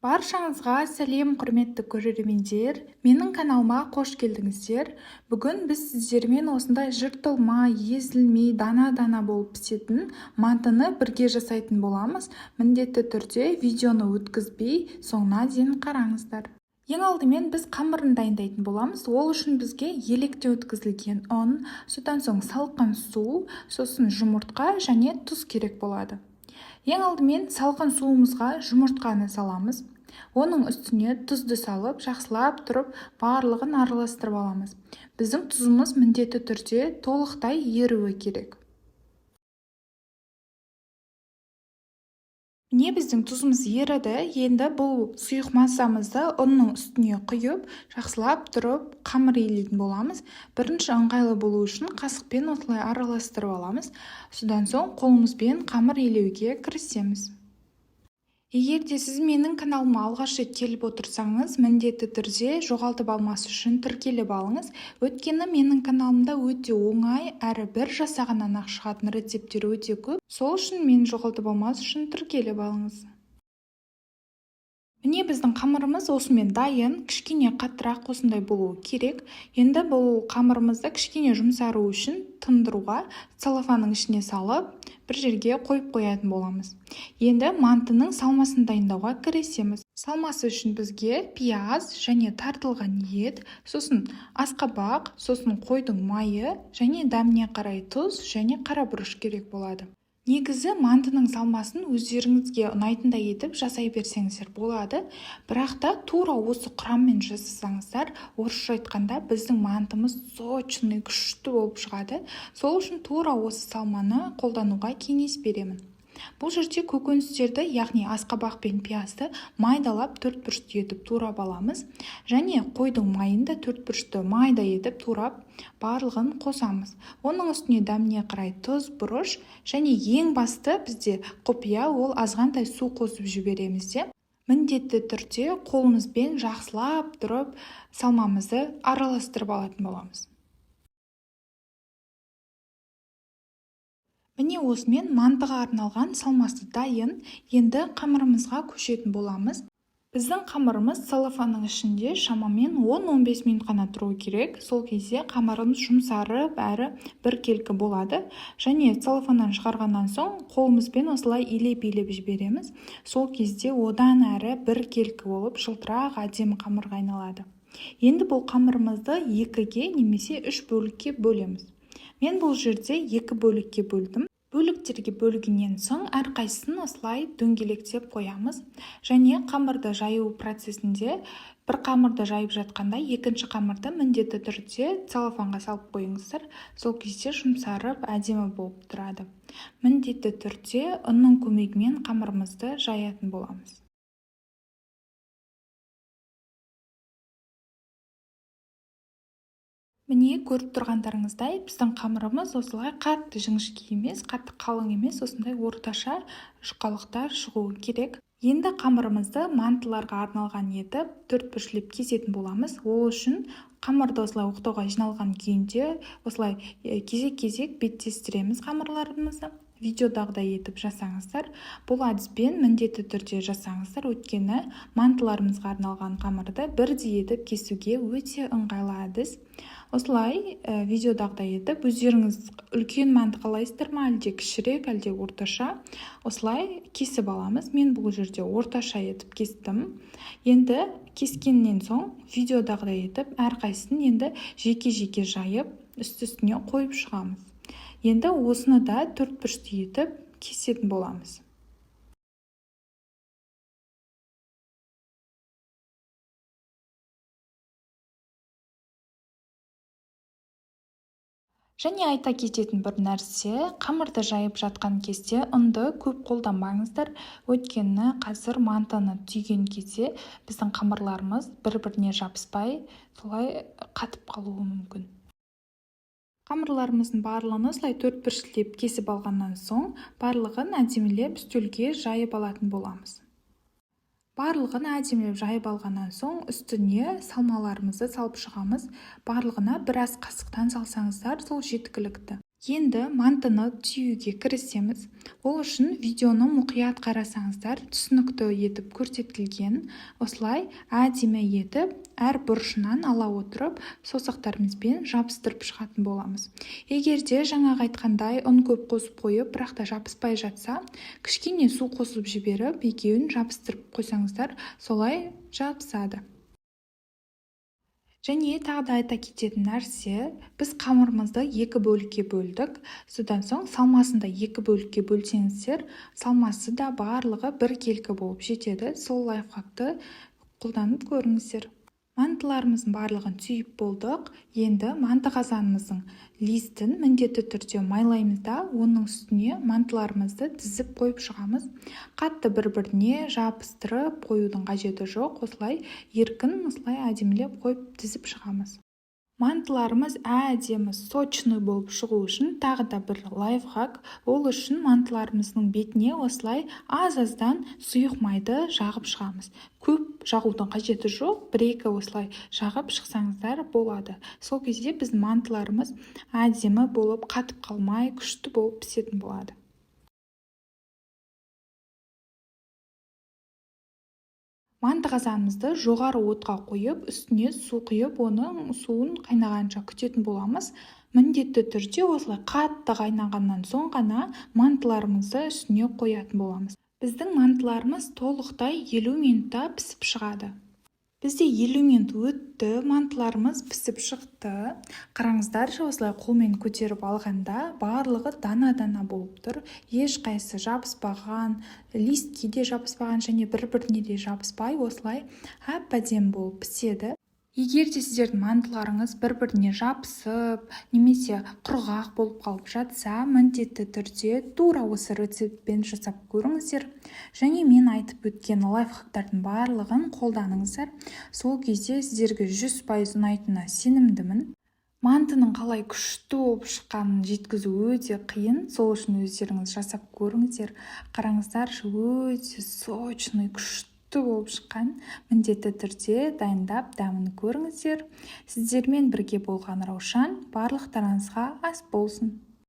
Баршаңызға сәлем, құрметті көрермендер! Менің каналыма қош келдіңіздер. Бүгін біз сіздермен осындай жыртылмай, езілмей, дана-дана болып пісетін мантыны бірге жасайтын боламыз. Міндетті түрде видеоны өткізбей, соңына дейін қараңыздар. Ең алдымен біз қамырын дайындайтын боламыз. Ол үшін бізге електен өткізілген ұн, содан соң салқын су, сосын жұмыртқа және тұз керек болады. Ең алдымен салқын суымызға жұмыртқаны саламыз. Оның үстіне тұзды салып, жақсылап тұрып барлығын араластырып аламыз. Біздің тұзымыз міндетті түрде толықтай еруі керек. Міне, біздің тұзымыз еріді. Енді бұл сұйық массамызды ұнның үстіне құйып, жақсылап тұрып қамыр илейтін боламыз. Бірінші ыңғайлы болу үшін қасықпен осылай араластырып аламыз. Содан соң қолымызбен қамыр илеуге кірісеміз. Егер де сіз менің каналыма алғаш рет келіп отырсаңыз, міндетті түрде жоғалтып алмас үшін тіркеліп алыңыз. Өйткені менің каналымда өте оңай әрі бір жасағаннан-ақ шығатын рецепттер өте көп. Сол үшін мені жоғалтып алмас үшін тіркеліп алыңыз. Міне, біздің қамырымыз осымен дайын, кішкене қаттырақ осындай болуы керек. Енді бұл қамырымызды кішкене жұмсару үшін тындыруға целлофанның ішіне салып, бір жерге қойып қоятын боламыз. Енді мантының салмасын дайындауға кірісеміз. Салмасы үшін бізге пияз және тартылған ет, сосын асқабақ, сосын қойдың майы және дәміне қарай тұз және қара бұрыш керек болады. Негізі мантының салмасын өздеріңізге ұнайтындай етіп жасай берсеңіздер болады, бірақ та тура осы құраммен жасасаңыздар, орысша айтқанда, біздің мантымыз сочный, күшті болып шығады. Сол үшін тура осы салманы қолдануға кеңес беремін. Бұл жерде көкөністерді, яғни асқабақ пен пиязды майдалап төрт бұрышты етіп турап аламыз және қойдың майын да төрт бұрышты майда етіп турап, барлығын қосамыз. Оның үстіне дәміне қарай тұз, бұрыш және ең басты бізде құпия, ол азғантай су қосып жібереміз де, міндетті түрде қолымызбен жақсылап тұрып салмамызды араластырып алатын боламыз. Міне, осымен мантыға арналған салмасы дайын. Енді қамырымызға көшетін боламыз. Біздің қамырымыз целлофанның ішінде шамамен 10-15 минут қана тұруы керек. Сол кезде қамырымыз жұмсарып, әрі біркелкі болады. Және целлофаннан шығарғаннан соң қолымызбен осылай илеп-илеп жібереміз. Сол кезде одан әрі біркелкі болып, жылтырақ әдемі қамырға айналады. Енді бұл қамырымызды екіге немесе үш бөлікке бөлеміз. Мен бұл жерде екі бөлікке бөлдім. Бөліктерге бөлгеннен соң әрқайсысын осылай дөңгелектеп қоямыз. Және қамырды жаю процесінде бір қамырды жайып жатқанда екінші қамырды міндетті түрде целлофанға салып қойыңыздар. Сол кезде жұмсарып, әдемі болып тұрады. Міндетті түрде ұнның көмегімен қамырымызды жаятын боламыз. Міне, көріп тұрғандарыңыздай, біздің қамырымыз осылай қатты жіңішке емес, қатты қалың емес, осындай орташа жұқалықта шығуы керек. Енді қамырымызды мантыларға арналған етіп төрт бұрышлеп кесетін боламыз. Ол үшін қамырды осылай оқтауға жиналған күйінде осылай кезек-кезек беттестіреміз қамырларымызды. Видеодағыдай етіп жасаңыздар. Бұл әдіспен міндетті түрде жасаңыздар, өйткені мантыларымызға арналған қамырды бірдей етіп кесуге өте ыңғайлы әдіс. Осылай видеодағыдай етіп өздеріңіз үлкен манты қалайсыздар ма, әлде кішірек, әлде орташа, осылай кесіп аламыз. Мен бұл жерде орташа етіп кестім. Енді кескеннен соң видеодағыдай етіп әрқайсысын енді жеке-жеке жайып, үсті-үстіне қойып шығамыз. Енді осыны да төрт бұрышты етіп кесетін боламыз. Және айта кететін бір нәрсе, қамырды жайып жатқан кезде ұнды көп қолданбаңыздар, өйткені қазір мантыны түйген кезде біздің қамырларымыз бір-біріне жабыспай, солай қатып қалуы мүмкін. Қамырларымыздың барлығын осылай төрт бұрыштап кесіп алғаннан соң, барлығын әдемілеп үстелге жайып алатын боламыз. Барлығын әдемілеп жайып алғаннан соң үстіне салмаларымызды салып шығамыз. Барлығына біраз қасықтан салсаңыздар, сол жеткілікті. Енді мантыны түюге кірісеміз. Ол үшін видеоны мұқият қарасаңыздар, түсінікті етіп көрсетілген. Осылай әдемі етіп әр бұрышынан ала отырып, саусақтарымызбен жабыстырып шығатын боламыз. Егер де жаңағы айтқандай ұн көп қосып қойып, бірақ та жабыспай жатса, кішкене су қосып жіберіп, екеуін жабыстырып қойсаңыздар, солай жабысады. Және тағы да айта кететін нәрсе, біз қамырымызды екі бөлікке бөлдік. Содан соң салмасын да екі бөлікке бөлсеңіздер, салмасы да барлығы біркелкі болып жетеді. Сол лайфхакты қолданып көріңіздер. Мантыларымыздың барлығын түйіп болдық. Енді манты қазанымыздың листін міндетті түрде майлаймыз да, оның үстіне мантыларымызды тізіп қойып шығамыз. Қатты бір-біріне жабыстырып қоюдың қажеті жоқ. Осылай еркін, осылай әдемілеп қойып тізіп шығамыз. Мантыларымыз әдемі сочный болып шығу үшін тағы да бір лайфхак. Ол үшін мантыларымыздың бетіне осылай аз-аздан сұйық майды жағып шығамыз. Көп жағудың қажеті жоқ, бір-екі осылай жағып шықсаңыздар болады. Сол кезде біздің мантыларымыз әдемі болып қатып қалмай, күшті болып пісетін болады. Манты қазанымызды жоғары отқа қойып, үстіне су құйып, оның суын қайнағанша күтетін боламыз. Міндетті түрде осылай қатты қайнағаннан соң ғана мантыларымызды үстіне қоятын боламыз. Біздің мантыларымыз толықтай 50 минутта пісіп шығады. Бізде 50 минут өтті, мантыларымыз пісіп шықты. Қараңыздаршы, осылай қолмен көтеріп алғанда барлығы дана-дана болып тұр. Ешқайсысы жабыспаған, листке де жабыспаған және бір-біріне де жабыспай, осылай әп-әдемі болып піседі. Егер де сіздердің мантыларыңыз бір-біріне жабысып, немесе құрғақ болып қалып жатса, міндетті түрде тура осы рецептпен жасап көріңіздер. Және мен айтып өткен лайфхактардың барлығын қолданыңыздар. Сол кезде сіздерге 100% ұнайтынына сенімдімін. Мантының қалай күшті болып шыққанын жеткізу өте қиын. Сол үшін өздеріңіз жасап көріңіздер. Қараңыздаршы, өте сочный, күшті болып шыққан. Міндетті түрде дайындап дәмін көріңіздер. Сіздермен бірге болған Раушан. Барлықтарыңызға ас болсын.